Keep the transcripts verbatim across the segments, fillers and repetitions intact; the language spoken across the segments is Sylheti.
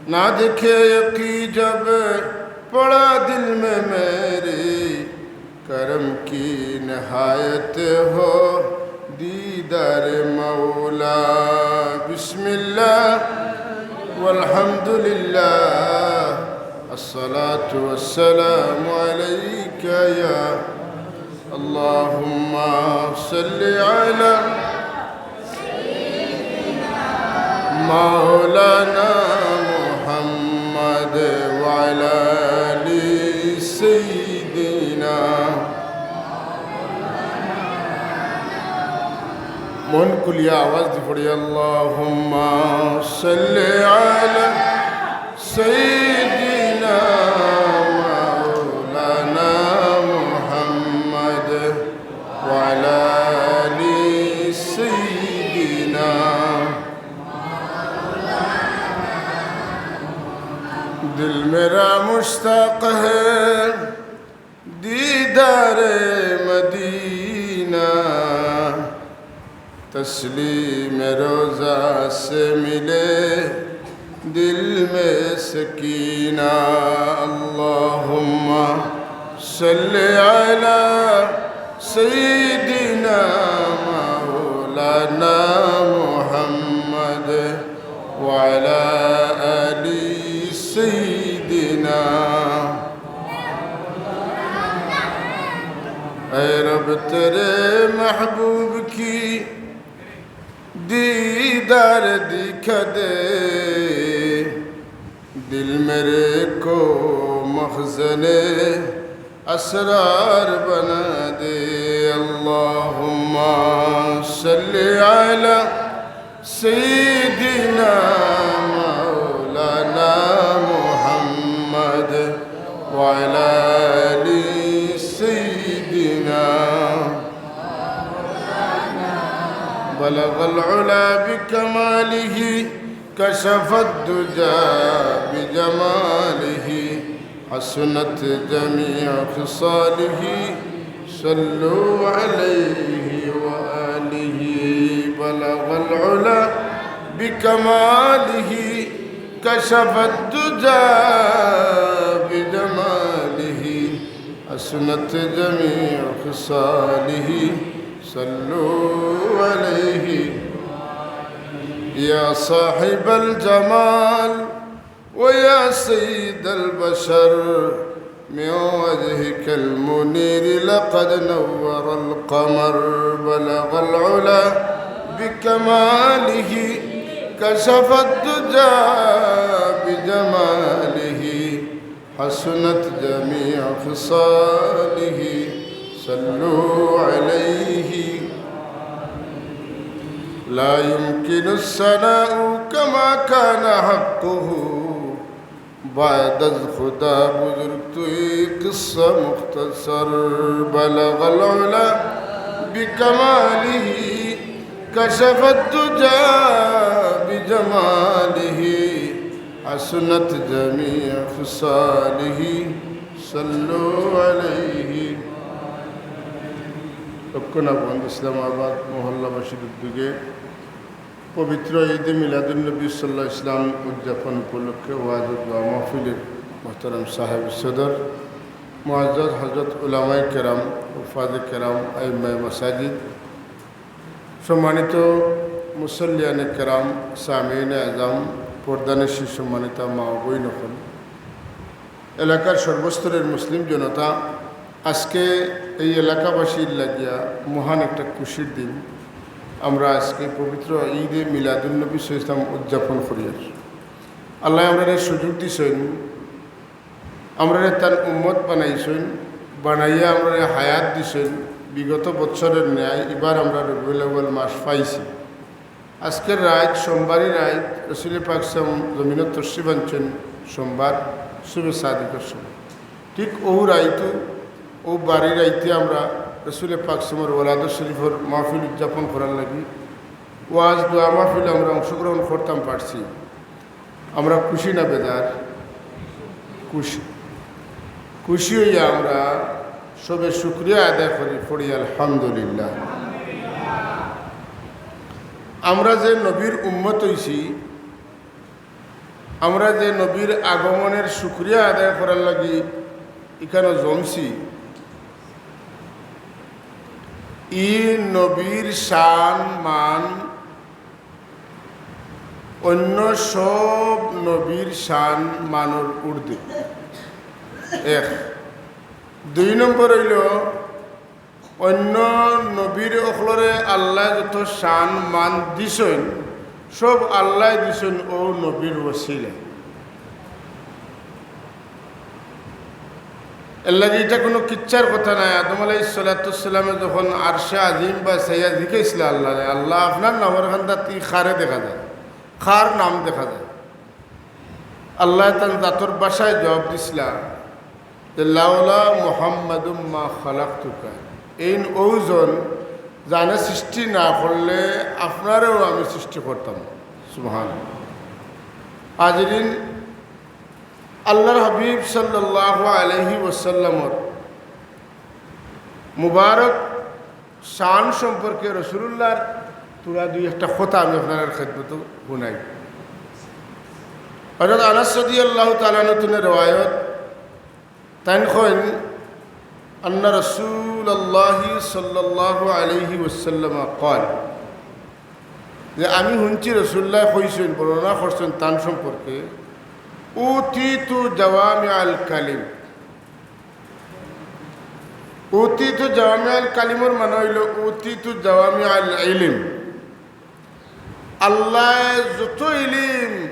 نہ دیکھے یقین جب پڑا دل میں میرے، کرم کی نہایت ہو دیدار مولا۔ بسم اللہ والحمد للہ، الصلاة والسلام عليك يا اللهم صل على مولانا محمد وعلى آل سيدنا۔ মন খুলিয়া আওয়াজ দি পড়ি, اللهم صل على سيدنا مولانا محمد وعلى آل سيدنا۔ دل میرا مشتاق ہے دیدار مدینہ، تسلیم روضہ سے ملے دل میں سکینہ۔ اللهم صل على سيدنا مولانا محمد وعلى آل سيدنا۔ اے رب، تیرے محبوب کی دیدار دکھا دے، دل میرے کو مخزن اسرار بنا دے۔ اللهم صل على سيدنا مولانا محمد وعلى آل سيدنا۔ بلغ العلا بكماله، كشف الدجى بجماله، حسنت جميع خصاله، صلوا عليه وآله۔ بلغ العلا بكماله، كشف الدجى بجماله، حسنت جميع خصاله، صلوا عليه۔ يا صاحب الجمال ويا سيد البشر، من وجهك المنير لقد نور القمر، بلغ العلا بكماله، كشف الدجى بجماله، حسنت جميع خصاله، صلوا عليه۔ لا يمكن الثناء كما كان حقه، بعد از خدا بزرگ توئی قصه مختصر، بلغ العلا بكماله، كشف الدجى بجماله، حسنت جميع خصاله، صلوا عليه۔ লক্ষ্মণাবন্দ ইসলামাবাদ মহল্লাবাসীর উদ্যোগে পবিত্র ঈদে মিলাদুন্নবী সাল্লাল্লাহু আলাইহি ওয়াসাল্লাম উদযাপন উপলক্ষে ওয়াজ ও দোয়া মাহফিলের মোহতারাম সাহেব সদর, মুআজ্জাজ হযরত উলামায়ে কেরাম, হুফাজে কেরাম, আইম্মায়ে মাসাজিদ, সম্মানিত মুসল্লিয়ানে কেরাম, সামিঈনে আজম, পর্দানশীন সম্মানিতা মা ও বইন অকল, এলাকার সর্বস্তরের মুসলিম জনতা, আজকে এই এলাকাবাসীর লাগিয়া মহান একটা খুশির দিন। আমরা আজকে পবিত্র ঈদে মিলাদুন্নবী সাল্লাল্লাহু আলাইহি ওয়াসাল্লাম উদযাপন করিয়ার। আল্লায় আমরারে সুযোগ দিছইন, আমরারে তান উম্মত বানাইছইন, বানাইয়া আমরারে হায়াত দিছইন। বিগত বৎসরের ন্যায় ইবার আমরা রবিউল আউয়াল মাস পাইছি। আজকের রাইত, সোমবারর রাইত, রসুলে পাক সাল্লাল্লাহু আলাইহি ওয়াসাল্লাম জমিনো তশরিফ আনছইন সোমবার সুবে সাদিকর সময়। ঠিক অউ রাইতো, অউ বারর রাইতে আমরা রসুলে পাক সাল্লাল্লাহু আলাইহি ওয়াসাল্লামর ওলাদত শরিফর মাহফিল উদযাপন করার লাগি ওয়াজ দোয়া মাহফিলো আমরা অংশগ্রহণ করতাম পারছি। আমরা খুশি না বেজার? খুশি। খুশি অইয়া আমরা সবে শুকরিয়া আদায় করি, পড়ি আলহামদুলিল্লাহ। আমরা যে নবীর উম্মত অইছি, আমরা যে নবীর আগমনের শুকরিয়া আদায় করার লাগি ইখানো জমছি, ই নবীর শান মান অন্য সব নবীর শান মানর ঊর্ধ্বে। এক। দুই নম্বর অইলো, অন্য নবীর অকলরে আল্লায় যত শান মান দিছইন, সব আল্লায় দিছইন অউ নবীর ওসিলায়। এরলাগি ইটা কুনু কিচ্ছার কথা নায়। আদম আলাইহিস সালাতু ওয়াস সালামে যখন আরশে আজিম বা চাইয়া জিকাইছলা আল্লারে, "আল্লাহ, আপনার নামর কান্দাত ই কারে দেখা যায়, কার নাম দেখা যায়?" আল্লায় তান জাতর ভাষায় জবাব দিছলা যে, "লাওলা মুহাম্মাদুম মা খালাকতুকা।" এইন অউজন, যানে সৃষ্টি না করলে আপনারেও আমি সৃষ্টি করতাম না। সুবহান। হাজিরিন, আল্লাহর হাবিব সাল্লাল্লাহু আলাইহি ওয়াসাল্লামর মুবারক শান সম্পর্কে রাসূলুল্লাহর থুড়া দুই একটা কথা আমি আপনারার খেদমতো হুনাই। হযরত আনাস রাদিয়াল্লাহু তাআলা আনহু থনে রেওয়ায়ত, তাইন কইন, আন্না রাসূলুল্লাহি সাল্লাল্লাহু আলাইহি ওয়াসাল্লাম ক্বাল, যে আমি হুনছি রাসূলুল্লায় কইছইন, বর্ণনা করছইন তান সম্পর্কে, "উতিতু জাওয়ামিআল কালিম।" উতিতু জাওয়ামিআল কালিমর মানে অইলো উতিতু জাওয়ামিআল ইলিম। আল্লায় যত ইলিম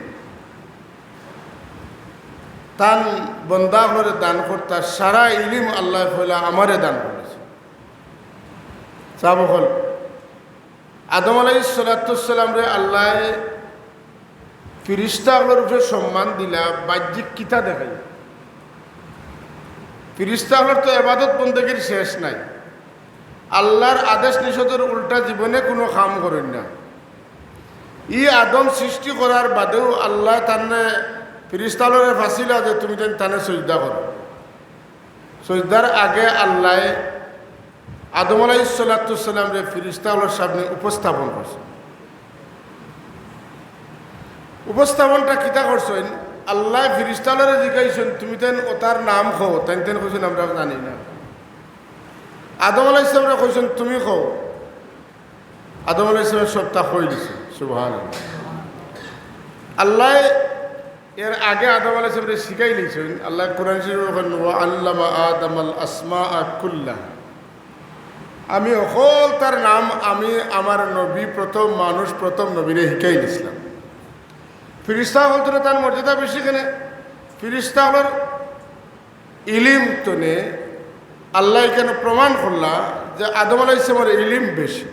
তান বন্দা অকলরে দান করতা, সারা ইলিম আল্লায় পয়লা আমারে দান করছে। সাহাবা অকল, আদম আলাইহিস সালাতু ওয়াস সালামরে আল্লায় ফিরিস্তা অকলর উপরে সম্মান দিলা, বাহ্যিক কিতা দেখাই? ফিরিস্তা অকলর তো ইবাদত বন্দেগীর শেষ নাই, আল্লাহর আদেশ নিষেধর উল্টা জীবনে কুনু কাম করইন না। ই আদম সৃষ্টি করার বাদেউ আল্লায় তানরে, ফিরিস্তা অকলরে ফাছিলা যে তুমি যেন তানে সইজদা করো। সইজদার আগে আল্লায় আদম আলাইহিস সালাতু ওয়াস সালামরে ফিরিস্তা অকলর সামনে উপস্থাপন করছইন। উপস্থাপনটা কিতা করছইন? আল্লায় ফিরিস্তা অকলরে জিকাইছইন, "তুমি তাইন অতার নাম কও।" তাইন তাইন কইছইন, "আমরা জানি না।" আদম আলাইহিস সালামরে কইছইন, "তুমি কও।" আদম আলাইহিস সালামে সবটা কই দিছইন। সুবহানাল্লাহ। আল্লায় এর আগে আদম আলাইহিস সালামরে শিখাই নিছইন। আল্লায় কোরআন শরীফে কইন, "ওয়া আল্লামা আদামাল আসমাআ কুল্লাহা।" আমি হকলতার নাম আমি আমার নবী, প্রথম মানুষ, প্রথম নবীরে শিখাই দিছলাম। ফিরিস্তা অকলর থনে তান মর্যাদা বেশি কেনে? ফিরিস্তা অকলর ইলিম থনে আল্লায় ইখানো প্রমাণ করলা যে আদম আলাইহিস সালামর ইলিম বেশি।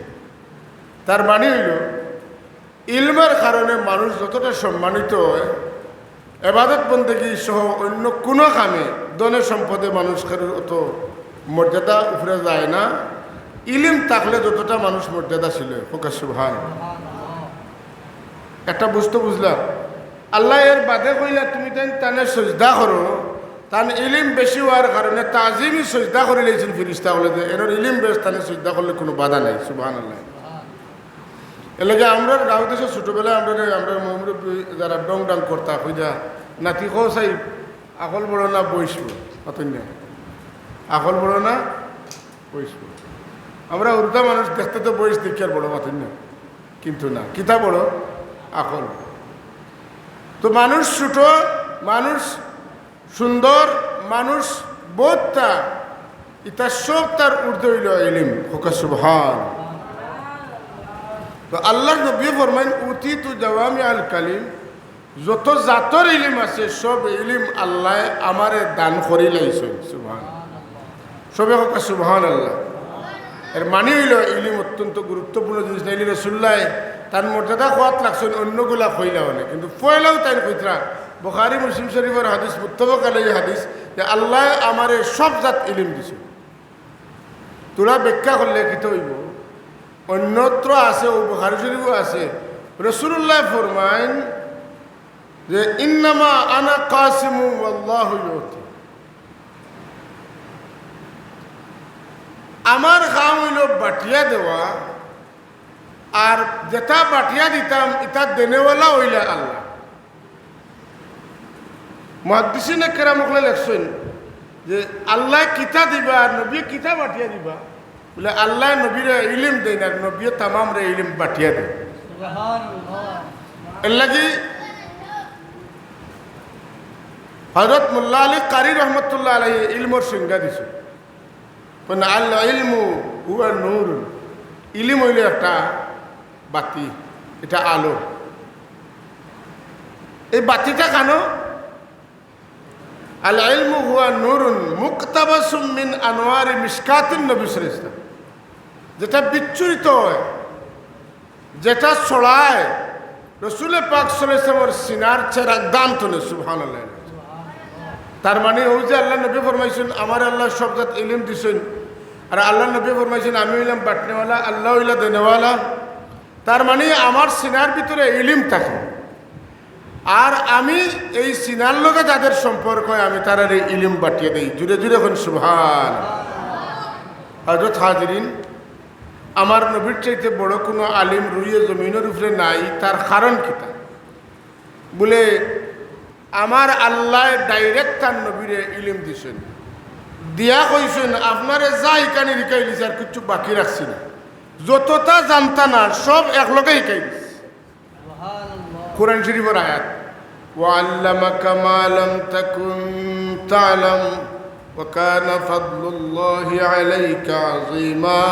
তার মানে অইলো, ইলমর কারণে মানুষ যতটা সম্মানিত অয়, ইবাদত বন্দেগী সহ অন্য কুনু কামে, ধনে সম্পদে মানুষ কেউর অত মর্যাদা উপরে যায় না। ইলিম থাকলে যতটা মানুষ মর্যাদাশীল অয়, কউক্কা সুবহান। একটা বুঝতো বুঝলা? আল্লায় এর বাদে কইলা, "তুমি তাইন তানে সইজদা করো।" তান ইলিম বেশি অওয়ার কারণে তাজিমি সইজদা করিলাইছইন ফিরিস্তা অকলে, যে এনর ইলিম বেশ, তানে সইজদা করলে কুনু বাধা নাই। সুবহানাল্লাহ। এরলাগি আমরার গাঁও দেশো ছোটবেলায় আমরারে, আমরার মুরব্বি যারা ঢং ঢাং করতা, কইতা, "নাতি কও চাই, আকল বড় না বয়স বড়?" মাতইন না। আকল বড় না বয়স বড়? আমরা হুরুতা মানুষ দেখতে তো বয়স দেখিয়ার বড়, মাতইন না। কিন্তু না, কিতা বড়? আকল। তো মানুষ ছোট, মানুষ সুন্দর, মানুষ বউততা, ইতা সবতার ঊর্ধ্বে অইলো ইলিম। কউক্কা সুবহান। তো আল্লাহর নবীয়ে ফরমাইন, "উতিতু জাওয়ামিআল কালিম", যত জাতর ইলিম আছে, সব ইলিম আল্লায় আমারে দান করিলাইছইন। সুবহান। সবে কউক্কা সুবহানাল্লাহ। এর মানে অইলো, ইলিম অত্যন্ত গুরুত্বপূর্ণ জিনিস। নাইলে রাসূলুল্লায় তান মর্যাদা কওয়াত লাগছইন, অন্যগুলা কইলা অনে। কিন্তু পয়লাউ তাইন কইতরা, বুখারী মুসলিম শরীফর হাদিস, মুত্তাফাক আলাইহি হাদিস, যে আল্লায় আমারে সব জাত ইলিম দিছইন। থুড়া ব্যাখ্যা করলে কিতা অইবো? অন্যত্র আছে, অউ বুখারী শরীফো আছে। রাসূলুল্লায় ফরমাইন যে, "ইন্নামা আনা কাসিমু ওয়াল্লাহু ইউতি।" আমার কাম অইলো বাটিয়া দেওয়া, আর যেটা বাটিয়া দিতাম, ইটা দেনেওয়ালা অইলা আল্লাহ। মুহাদ্দিসিনে কেরাম অকলে লেখছইন যে আল্লায় কিতা দিবা আর নবীয়ে কিতা বাটিয়া দিবা। বুলে, আল্লায় নবীরে ইলিম দেইন আর নবীয়ে তামামরে ইলিম বাটিয়া দেইন। এর লাগি হযরত মোল্লা আলী কারি রহমতুল্লাহ আলাইহি ইলমর সংজ্ঞা দিছইন। কোন আল ইলমু হুয়া নূর, ইলিম অইল একটা বাতি, এটা আলো। এই বাতিটা কেন? আল ইলমু হুয়া নূরুন মুক্তাবাসুম মিন আনোয়ারি মিশকাতিন নবী সাল্লাল্লাহু আলাইহি ওয়াসাল্লাম। যেটা বিচ্ছুরিত হয়, যেটা ছড়ায় রসুলে পাক সাল্লাল্লাহু আলাইহি ওয়াসাল্লামর সিনার চেরাগ দান তনে, সুবহানাল্লাহ। তার মানে অউ যে আল্লার নবী ফরমাইছইন, আমারে আল্লায় সব জাত ইলিম দিছইন, আর আল্লার নবী ফরমাইছইন, আমি অইলাম বাটনেওয়ালা, আল্লায় অইলা দেনেওয়ালা। তার মানে আমার সিনার ভিতরে ইলিম থাকে, আর আমি এই সিনার লগে যাদের সম্পর্ক হয়, আমি তারারে ইলিম বাটিয়া দেই। জুরে জুরে কইন সুবহান। হযরত হাজিরিন, আমার নবীর চাইতে বড় কোনো আলিম রুইয়ে জমিনর উপরে নাই। তার কারণ কিতা? বুলে, আমার আল্লায় direct তার নবীরে ইলিম দিছইন, দিয়া কইছইন, আপনারে যা হিকানি হিকাই দিছি, আর কিচ্ছু বাকি রাখছি না। যততা জানতা না, সব একলগে হিকাই দিছি। কোরআন শরীফর আয়াত, "ওয়া আল্লামাকা মা লাম তাকুন তা'লাম ওয়া কানা ফাদলুল্লাহি আলাইকা আযীমা।"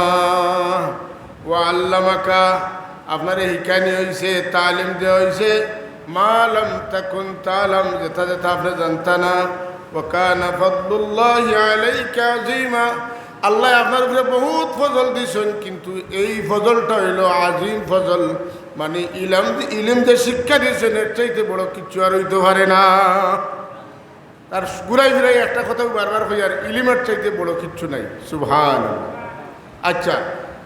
ওয়া আল্লামাকা, আপনারে হিকানি অইছে, তালিম দেওয়া অইছে, মা লাম তাকুন তা'লাম, যেটা যেটা আপনে জানতা না, ওয়া কানা ফাদলুল্লাহি আলাইকা আযীমা, আল্লায় আপনার উপরে বহুত ফজল দিছইন, কিন্তু এই ফজলটা অইলো আজিম ফজল, মানে ইলাম, ইলিম যে শিক্ষা দিছইন, এর চাইতে বড় কিচ্ছু আর অইতো পারে না। তার ঘুরাই ফিরাই একটা কথাউ বারবার কইয়ার, ইলিমর চাইতে বড় কিচ্ছু নাই। সুবহান। আচ্ছা,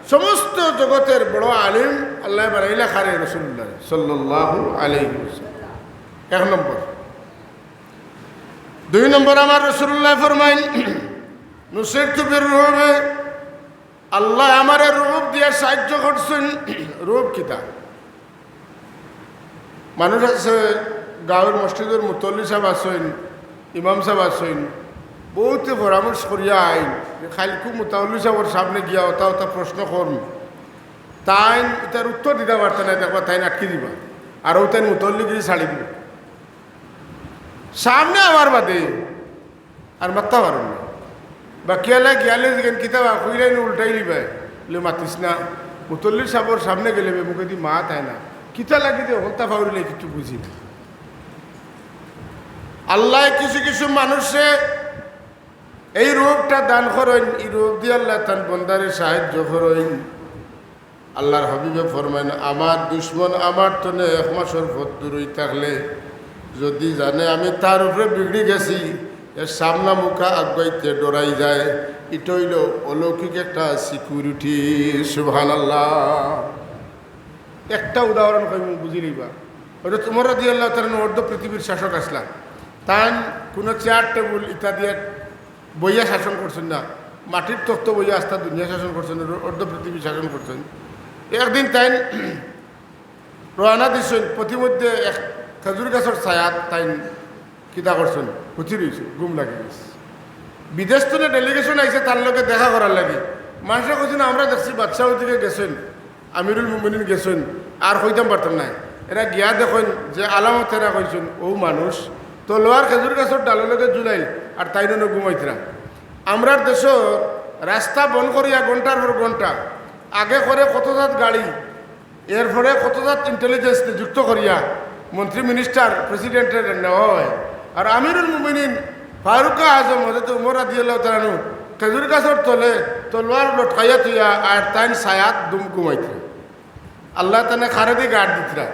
সমস্ত জগতের বড় আলিম আল্লায় বানাইলা কারে? রাসূলুল্লাহ সাল্লাল্লাহু আলাইহি ওয়াসাল্লাম। এক নম্বর। দুই নম্বর, আমার রাসূলুল্লায় ফরমাইন, "নুসিরতু বির রুব", আল্লায় আমারে রুব দিয়া সাহায্য করছইন। রুব কিতা? মানুষ আছে, গাঁওর মসজিদর মুতল্লি সাব আছইন, ইমাম সাব আছইন, বউতে পরামর্শ করিয়া আইন যে কাইলকু মুতল্লি সাবর সামনে গিয়া অতা অতা প্রশ্ন করমু, তাইন ইতার উত্তর দিতা পারতা নায়, দেখবা তাইন আটকি দিবা, আর অউ তাইন মুতল্লিগিরি ছাড়ি দিবা। সামনে আওয়ার বাদে আর মাততা পারইন না। বাকিআলা গিয়ালে জিগাইন, "কিতা বা, কইরাইন উল্টাইলিবায়?" বুলে, "মাতিস না।" মুতল্লি সাবর সামনে গেলে বে মুখেদি মাত আয় না। কিতা লাগি যে হকলতা ফাউরিলে কিচ্ছু বুঝি না। আল্লায় কিছু কিছু মানুষরে এই রুবটা দান করইন, ই রুব দি আল্লায় তান বন্দারে সাহায্য করইন। আল্লার হাবিবে ফরমাইন, "আমার দুশমন আমার তনে এক মাসর পথ দূরই থাকলে, যুদি জানে আমি তার উপরে বিগড়ি গেছি, এর সামনা মুখা আগুয়াইতে ডরাই যায়।" ইটা অইলো অলৌকিক একটা security। সুবহানাল্লাহ। একটা উদাহরণ কইমু, বুঝিলিবা। হযরত উমর রাদিয়াল্লাহু তাআলা আনহু অর্ধ পৃথিবীর শাসক আছলা। তাইন কুনু চেয়ার টেবুল ইতা দিয়া বইয়া শাসন করছইন না, মাটির তখ্ত বইয়া আস্তা দুনিয়া শাসন করছইন, অর্ধ পৃথিবী শাসন করছইন। একদিন তাইন রওয়ানা দিছইন, পথিমধ্যে এক খেজুর গাছর ছায়াত তাইন কিতা করছইন, হুতি রইছইন, ঘুম লাগি গেছে। বিদেশ তনে delegation আইছে তার লগে দেখা করার লাগি। মানষে কইছইন, "আমরা দেখছি বাদশা ওদিকে গেছইন।" আমিরুল মুমিনিন গেছইন, আর কইতাম পারতাম নায়। এরা গিয়া দেখইন যে আলামত এরা কইছইন, অউ মানুষ তলোয়ার খেজুর গাছর ডালর লগে ঝুলাইল, আর তাইন অনো ঘুমাইতরা। আমরার দেশো রাস্তা বন্ধ করিয়া ঘন্টার পর ঘন্টা, আগে করে কত জাত গাড়ি, এরপরে কত জাত intelligence নিযুক্ত করিয়া মন্ত্রী minister president এর নেওয়া হয়। আর আমিরুল মুমিনিন ফারুক আজম হযরত উমর রাদিয়াল্লাহু তাআলা আনহু খেজুর গাছর তলে তলোয়ার লটকাইয়া থইয়া আর তাইন ছায়াত দুম ঘুমাইতরা। আল্লাহ তানে খারেদি গার্ড দিতরা।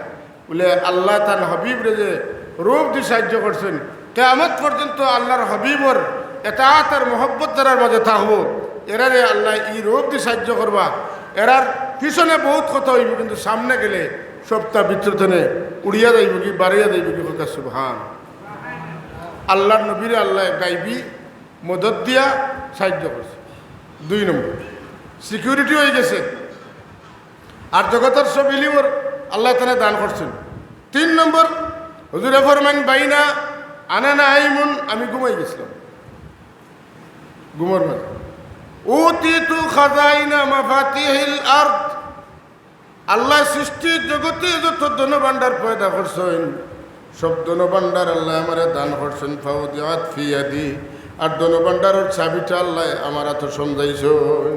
বুলে, আল্লাহ তান হাবিবরে যে রুব দি সাহায্য করছইন, কিয়ামত পর্যন্ত আল্লাহর হাবিবর এতাআত আর মহব্বত যারার মাঝে থাকবো, এরারে আল্লায় ই রুব দি সাহায্য করবা। এরার পিছনে বহুত কথা অইবো, কিন্তু সামনে গেলে সবতা ভিতর তনে উড়িয়া যাইবোগি, বারইয়া যাইবোগি। কউক্কা সুবহান। আল্লাহর নবীরে আল্লায় গাইবি মদত দিয়া সাহায্য করছে। দুই নম্বর, security অই গেছে। আর জগতর সব ইলিমর আল্লাহ তাআলা দান করছইন। তিন নম্বর, হুজুরে ফরমাইন, "বাইনা আনা নাইমুন, আমি ঘুমাই গেছিলাম, ঘুমর মাঝে। উতিতু খাজাইনা মাফাতিহিল আরদ। আল্লায় সৃষ্টির জগতে যত ধনভাণ্ডার পয়দা করছইন, সব ধনভাণ্ডার আল্লায় আমারে দান করছইন। ফাউদিআত ফি ইয়াদি, আর ধনভাণ্ডারর চাবিটা আল্লায় আমার আতো সমজাইছইন।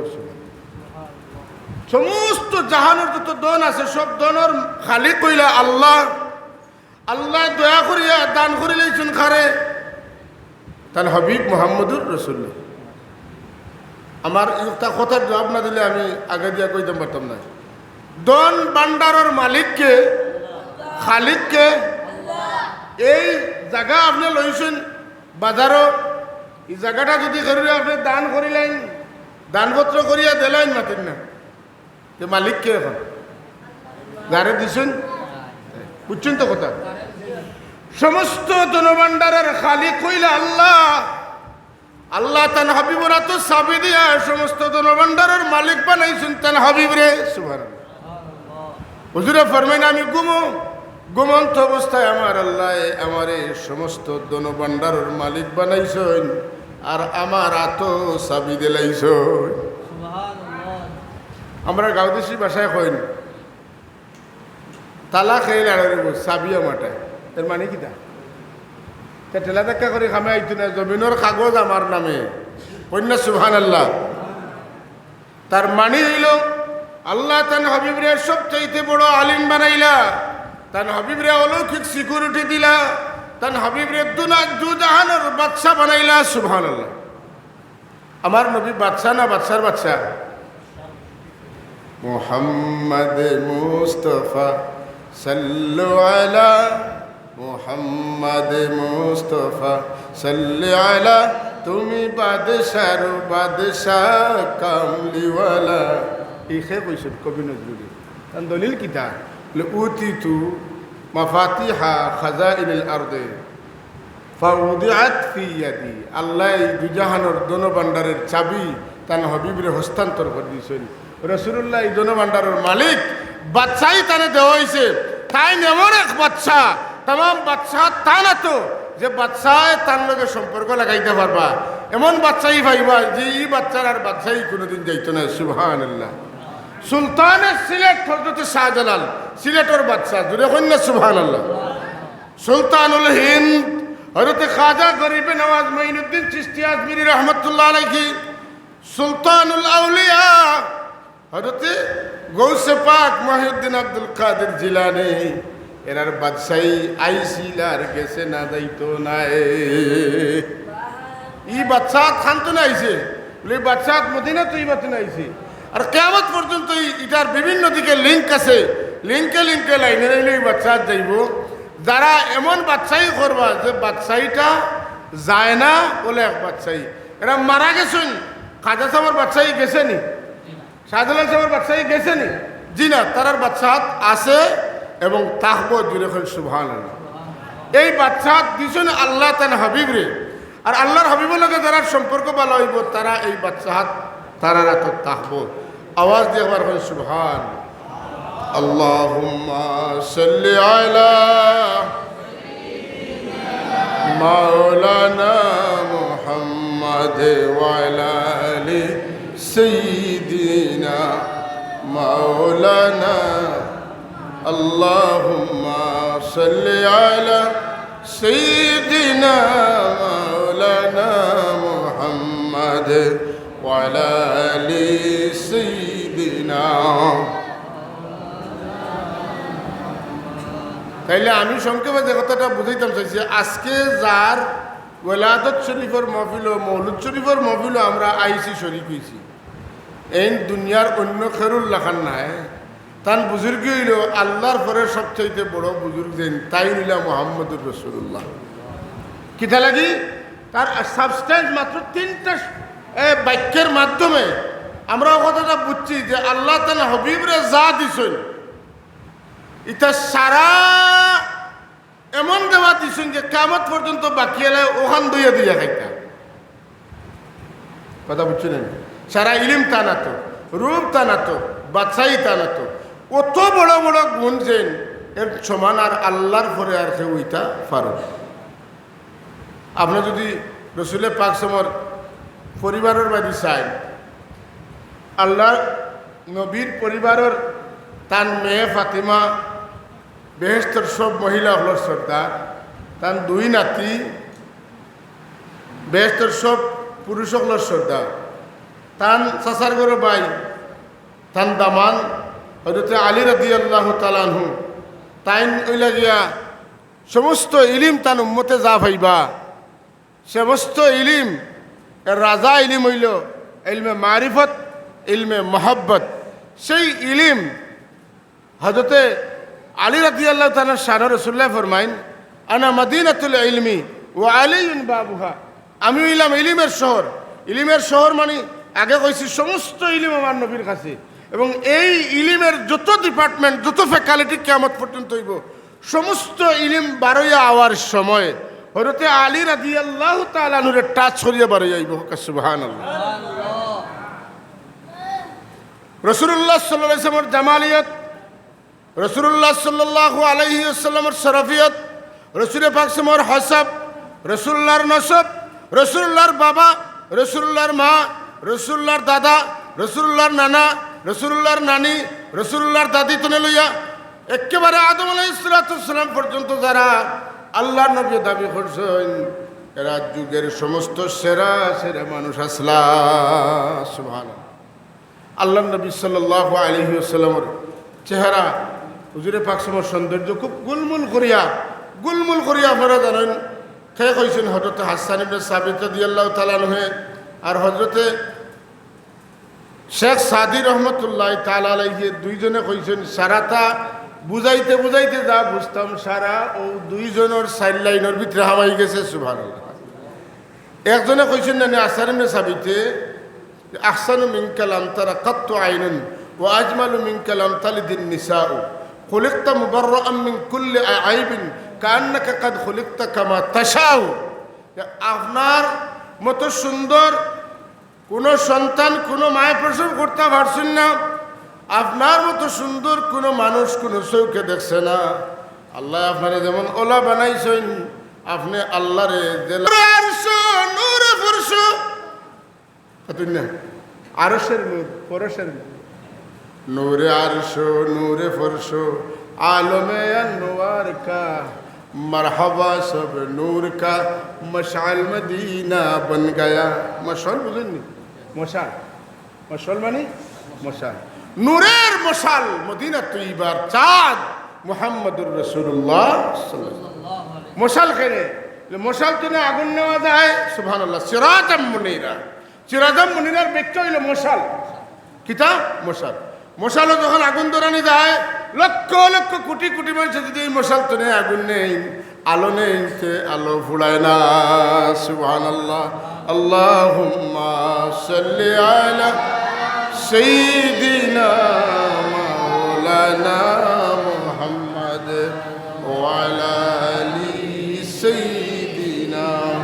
সমস্ত জাহানর যত ধন আছে, সব ধনর খালিক অইলা আল্লাহ। আল্লায় দয়া করিয়া দান করিলাইছইন কারে? তান হাবিব মুহাম্মদুর রাসূলুল্লাহ। আমার একটা কথার জবাব না দিলে আমি আগে দিয়া কইতাম পারতাম না। ধনভাণ্ডারর মালিক কে? খালিক কে? এই জাগা আপনে লইছইন বাজারো, ই জাগাটা যুদি কেউরে আপনে দান করিলাইন, দানপত্র করিয়া দিলাইন, মাতইন না, তে মালিক কে অখন? যারে দিছইন, বুঝছইন তো কথা? সমস্ত ধনভাণ্ডারর খালিক অইলা আল্লাহ। আল্লায় তান হাবিবর আতো চাবি দিয়া সমস্ত ধনভাণ্ডারর মালিক বানাইছইন তান হাবিবরে। সুবহানাল্লাহ। হুজুরে ফরমাইন, আমি ঘুমো, ঘুমন্ত অবস্থায় আমার আল্লায় আমারে সমস্ত ধনভাণ্ডারর মালিক বানাইছইন, আর আমার আতো চাবি দিলাইছইন। আমরা গাঁওদেশি ভাষায় কইন, তালা খেয়ে লাড়াইব, চাবি আমারটায়। এর মানে কিতা? তে ঠেলা ধাক্কা করি কামে আইতো না, জমিনর কাগজ আমার নামে। কইন না সুবহানাল্লাহ। তার মানে অইলো, আল্লায় তান হাবিবরে সবচাইতে বড় আলিম বানাইলা, তান হাবিবরে অলৌকিক security দিলা, তান হাবিবরে দুনা-, দুজাহানর বাদশা বানাইলা। সুবহানাল্লাহ। আমার নবী বাদশা না বাদশার বাদশা? মুহাম্মদ মুস্তফা সাল্লু আলা মুহাম্মদ মুস্তফা সাল্লি আলা, তুমি বাদশার বাদশা কামলিওয়ালা। ই কে কইছইন? কবি নজরুলে। তান দলিল কিতা? বলে, উতিতু মাফাতিহা খাজাইনিল আরদে ফাউদিআত ফি ইয়াদি। আল্লায় ই দুজাহানর ধনভাণ্ডারর চাবি তান হাবিবরে হস্তান্তর করি দিছইন। রাসূলুল্লাহ ই ধনভাণ্ডারর মালিক, বাদশাই তানে দেওয়া অইছে। তাইন এমন এক বাদশা, তামাম বাদশাত তান আতো, যে বাদশায় তান লগে সম্পর্ক লাগাইতা পারবা, এমন বাদশাই পাইবা যে ই বাদশার আর বাদশাই কুনুদিন যাইতো নায়। সুবহানাল্লাহ। সুলতানে সিলেট হযরতে শাহজালাল, সিলেটর বাদশা, জুরে কইন না সুবহানাল্লাহ। সুলতানুল হিন্দ হযরতে খাজা গরিবে নওয়াজ মঈনুদ্দিন চিশতি আজমিরী রহমতুল্লাহ আলাইহি, সুলতানুল আউলিয়া হযরতে গৌসে পাক মহিউদ্দিন আব্দুল কাদের জিলানী, এরার বাদশাই আইছিল আর গেছে না, যাইতো নায়। ই বাদশাত খান থনে আইছে, বলে, ই বাদশাত মদিনা তৈবা থনে আইছে। আর কিয়ামত পর্যন্ত ই-, ইটার বিভিন্ন দিকে link আছে, link-এ link-এ, line-এ line-এ ই বাদশাত যাইবো। যারা এমন বাদশাই করবা যে বাদশাইটা যায় না, বলে এক বাদশাই। এরা মারা গেছইন, খাজা সাবর বাদশাই গেছে নি? শাহজালাল সাবর বাদশাই গেছে নি? জি না, তারার বাদশাহাত আছে এবং থাকবো, জুরে কইন সুবহানাল্লাহ। এই বাদশাহাত দিছইন আল্লায় তান হাবিবরে। আর আল্লার হাবিবর লগে যারার সম্পর্ক ভালা অইবো, তারা এই বাদশাহাত তারার আতো থাকবো। আওয়াজ দিয়া একবার কইন সুবহান। আল্লাহুম্মা সাল্লি আলা মাওলানা মুহাম্মদ ওয়া আলা আলি সাইয়্যিদিনা মাওলানা। আল্লাহুম্মা সাল্লি আলা সাইয়্যিদিনা মাওলানা মুহাম্মদ ওয়া আলা আলি সাইয়্যিদিনা। তাইলে আমি সংক্ষেপে যে কথাটা বুঝাইতাম চাইছি, আজকে যার ওলাদত শরীফর মহফিলো, মৌলুদ শরীফর মহফিলো আমরা আইছি, শরিক অইছি, এইন দুনিয়ার অইন্য কেউর লাখান নায়। তান বুজুর্গি অইলো আল্লার পরে সবচাইতে বড় বুজুর্গ যেইন, তাইন অইলা মুহাম্মদুর রাসূলুল্লাহ। কিতা লাগি? তার substance মাত্র তিনটা, এ, বাক্যর মাধ্যমে আমরা অউ কথাটা বুঝছি যে আল্লায় তান হাবিবরে যা দিছইন, ইতা সারা এমন দেওয়া দিছইন যে কিয়ামত পর্যন্ত বাকি আলায় অখান ধইয়া ধইয়া খাইতা। কথা বুঝছইন নি? সারা ইলিম তান আতো, রূপ তান আতো, বাদশাই তান আতো। অত বড় বড় গুণ যেইন, এর সমান আর আল্লার পরে আর কেউ অইতা পারো না। আপনে যুদি রসুলে পাক সমর পরিবারর বায়দি চাইন, আল্লার নবীর পরিবারর তান মেয়ে ফাতিমা বেহেশতর সব মহিলা অকলর সর্দার, তান দুই নাতি বেহেশতর সব পুরুষ অকলর সর্দার, তান চাচার ঘরর ভাই, তান দামান হযরতে আলী রাদিয়াল্লাহু তাআলা আনহু, তাইন অইলা গিয়া সমস্ত ইলিম তান উম্মতে যা পাইবা, সমস্ত ইলিম, এর রাজা ইলিম অইলো ইলমে মারিফত, ইলমে মহব্বত। সেই ইলিম হযরতে আলী রাদিয়াল্লাহু তাআলা আনহুর শানো রাসুলুল্লায় ফরমাইন, "আনা মদিনাতুল ইলমি ওয়া আলিয়ুন বাবুহা।" আমি অইলাম ইলিমের শহর। ইলিমের শহর মানি আগে কইছি সমস্ত ইলিম আমার নবীর কাছে, এবং এই ইলিমের যত department, যত faculty কিয়ামত পর্যন্ত অইবো, সমস্ত ইলিম বারইয়া আওয়ার সময় হযরতে আলী রাদিয়াল্লাহু তাআলা আনহুরে touch করিয়া বারইয়া আইবো। সুবহানাল্লাহ। রাসুলুল্লাহ সাল্লাল্লাহু আলাইহি ওয়াসাল্লামর জামালিয়ত, রাসুলুল্লাহ সাল্লাল্লাহু আলাইহি ওয়াসাল্লামর শরফিয়ত, রাসুলে পাক সমর হাসাব, রাসুলুল্লাহর নসব, রাসুলুল্লাহর বাবা, রাসুলুল্লাহর মা, রাসুলুল্লাহর দাদা, রাসুলুল্লাহর নানা, রাসুলুল্লাহর নানি, রাসুলুল্লাহর দাদি তনে লইয়া একেবারে আদম আলাইহিস সালাতু ওয়াস সালাম পর্যন্ত যারা আল্লাহর নবী দাবি করছইন, এরা যুগের সমস্ত সেরা সেরা মানুষ আছলা। সুবহানাল্লাহ। আল্লাহর নবী সাল্লাল্লাহু আলাইহি ওয়াসাল্লামর চেহারা হুজুরে পাক সমর সৌন্দর্য খুব গুলমুল করিয়া, গুলমুল করিয়া আপনারা জানইন। কে কইছইন? হযরতে হাসান ইবনে সাবিত রাদিয়াল্লাহু তাআলা আনহু আর হযরতে শেখ সাদি রহমতুল্লাহ তাআলা আলাইহি দুইজনে কইছইন, সারাটা বুঝাইতে বুঝাইতে যা বুঝতাম, সারা অউ দুইজনর চাইর লাইনর ভিতরে হামাই গেছে। সুবহানাল্লাহ। একজনে কইছইন না নি, হাসান ইবনে সাবিতে, "আহসানু মিনকা লাম তারা কাত্তু আইনুন, ওয়া আজমালু মিনকা লাম তালিদিন নিসাউ, খুলিকতা মুবাররাআম মিন কুল্লি আইবিন, কাআন্নাকা কাদ খুলিকতা কামা তাশাউ।" যে আপনার মতো সুন্দর কুনু সন্তান কুনু মায়ে প্রসব করতা পারছইন না, আপনার মতো সুন্দর কুনু মানুষ কুনু চউখে দেখছে না। আল্লায় আপনারে যেমন অলা বানাইছইন, আপনে আল্লারে যে আরশ, নূরে ফরশ, কতই না? আরশের নূর, ফরশের নূর। নূরে আরশ, নূরে ফরশ, আলমে আনোয়ার কা, মারহাবা সব নূর কা, মশাল মদিনা বন গয়া। মশাল বুঝইন নি? মশাল। মশাল মানি? মশাল। নূরের মশাল, মদিনা তৈবার চাঁদ, মুহাম্মাদুর রাসূলুল্লাহ সাল্লাল্লাহু আলাইহি ওয়াসাল্লাম। মশাল কেনে? মশাল তনে আগুন নেওয়া যায়, সুবহানাল্লাহ, সিরাজাম মুনীরা। সিরাজাম মুনীরার ব্যাখ্যা অইলো মশাল। কিতা? মশাল। মশালো যখন আগুন ধরানি যায়, লক্ষ লক্ষ কোটি কোটি মানষে যুদি এই মশাল তনে আগুন নেইন, আলো নেইন, তে আলো ফুরায় না। সুবহানাল্লাহ। আল্লাহুম্মা সাল্লি আলা সাইয়্যিদিনা মাওলানা মুহাম্মদ ওয়া আলা আলি সাইয়্যিদিনা।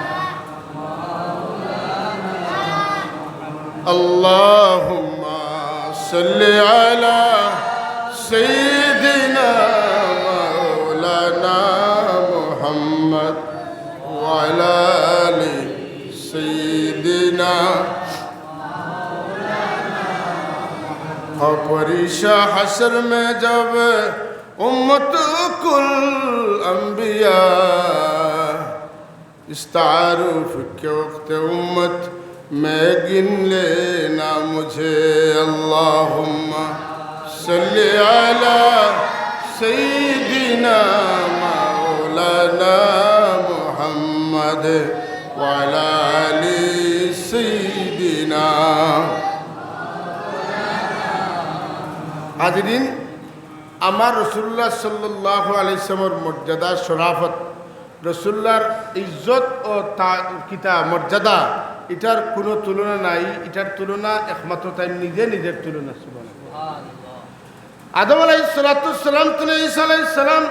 اللهم صل على سيدنا مولانا محمد وعلى آل سيدنا। قبر حشر میں جب امت کل انبیاء اس تعارف کے وقت امت میں گن لینا مجھے۔ اللہم صل علی سیدنا مولانا محمد وعلی آل سیدنا۔ حاضرین، আমার রাসূলুল্লাহ সাল্লাল্লাহু আলাইহি ওয়াসাল্লামর মর্যাদা, শরাফত, রাসূলুল্লাহর ইজ্জত ও তা-, কিতা মর্যাদা, ইটার কুনু তুলনা নাই। ইটার তুলনা একমাত্র তাইন নিজে নিজের তুলনা। সুবহানাল্লাহ। আদম আলাইহিস সালাতু ওয়াস সালাম তনে ঈসা আলাইহিস সালাম,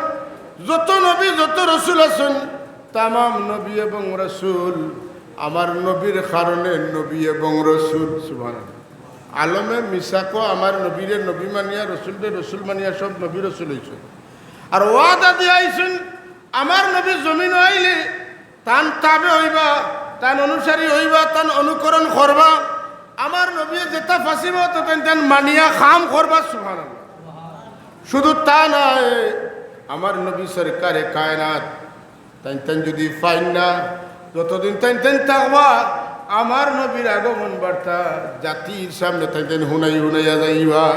যত নবী, যত রাসূল আছইন, তামাম নবী এবং রাসূল আমার নবীর কারণে নবী এবং রাসূল। সুবহানাল্লাহ। আলমে মিসাকো আমার নবীরে নবী মানিয়া, রাসূলরে রাসূল মানিয়া সব নবী রাসূল অইছইন। আর ওয়াদা দিয়া আইছইন, আমার নবী জমিনো আইলে তান তাবে অইবা, তান অনুসারী অইবা, তান অনুকরণ করবা। আমার নবীয়ে যেতা ফাসিবা, অতা তাইন তান মানিয়া কাম করবা। সুবহানাল্লাহ। শুধু তা নায়, আমার নবী সরকারে কায়নাত, তাইন তাইন যুদি পাইন না, যতদিন তাইন তাইন থাকবা, আমার নবীর আগমন বার্তা জাতির সামনে তাইন তাইন হুনাই হুনাইয়া যাইবা।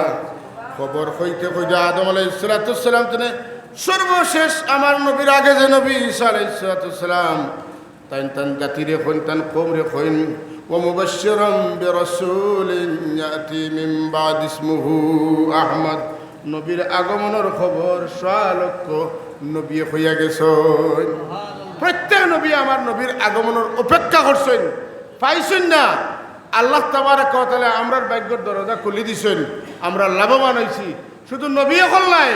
খবর কইতে কইতে আদম আলাইহিস সালাতু ওয়াস সালাম থনে সর্বশেষ আমার নবীর আগে যে নবী ঈসা আলাইহিস সালাতু ওয়াস সালাম, তাইন তান জাতিরে কইন, তান কওমরে কইন, "ওয়া মুবাশশিরাম বিরাসূলিন ইয়াতি মিন বাদি ইসমুহু আহমদ।" নবীর আগমনর খবর সোয়া লক্ষ নবীয়ে কইয়া গেছইন। প্রত্যেক নবী আমার নবীর আগমনর অপেক্ষা করছইন, পাইছইন না। আল্লাহ তাবারাকা ওয়া তাআলা আমরার ভাগ্যর দরজা খুলি দিছইন, আমরা লাভবান অইছি। শুধু নবী অকল নায়,